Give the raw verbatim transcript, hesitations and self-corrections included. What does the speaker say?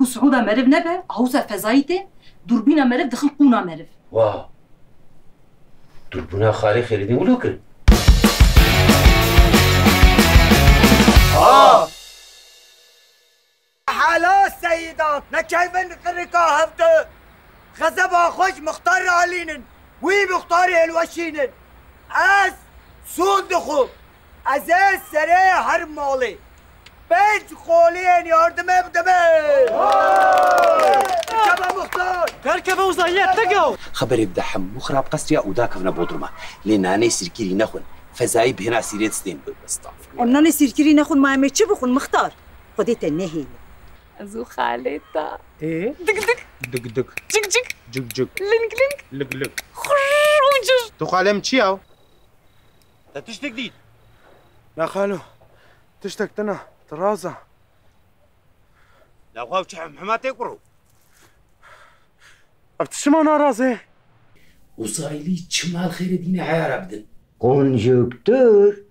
Ku siûda meriv nebe, awsa fezayî tê, dûrbîna meriv dixin qûna meriv. Wa. Dûrbûna xalê Xêrîdîn wilo kirin. Hala seyidan, nekevin qirika hevdi. Xezeba xwe ji Muxtar re alînin. Wî Muxtarê hilweşînin. Ez sûd dixwim. Ez ê serê her malê pênc qoliyên yardimê bidime. Keve Muxtar! Derkeve Uzayî, te go! Xeberê bide hemû xirab qesriya û dakevine Bodruma. Lê nanê sîrkirî nexwin. Fezayî bihêna sîrê distên. Estağfurullah. Em nanê sîrkirî nexwin, ma em ê çi bixwin, Muxtar? Xwedê te nehêle. Ez û xalê te. Ê? Dik dik. Dik dik. Cik cik. Cik cik. Ling ling. Lig lig. Xurr û cir. Tu xalê min çi ya? Te tiştek dît? Na xalo, tiştek tune, tu raz e. Naxwe ev çi hemhema tê kuro? Ev tu çima naraz e? Uzaylî çima li Xêrîdînê eyara bidin? Konjonktür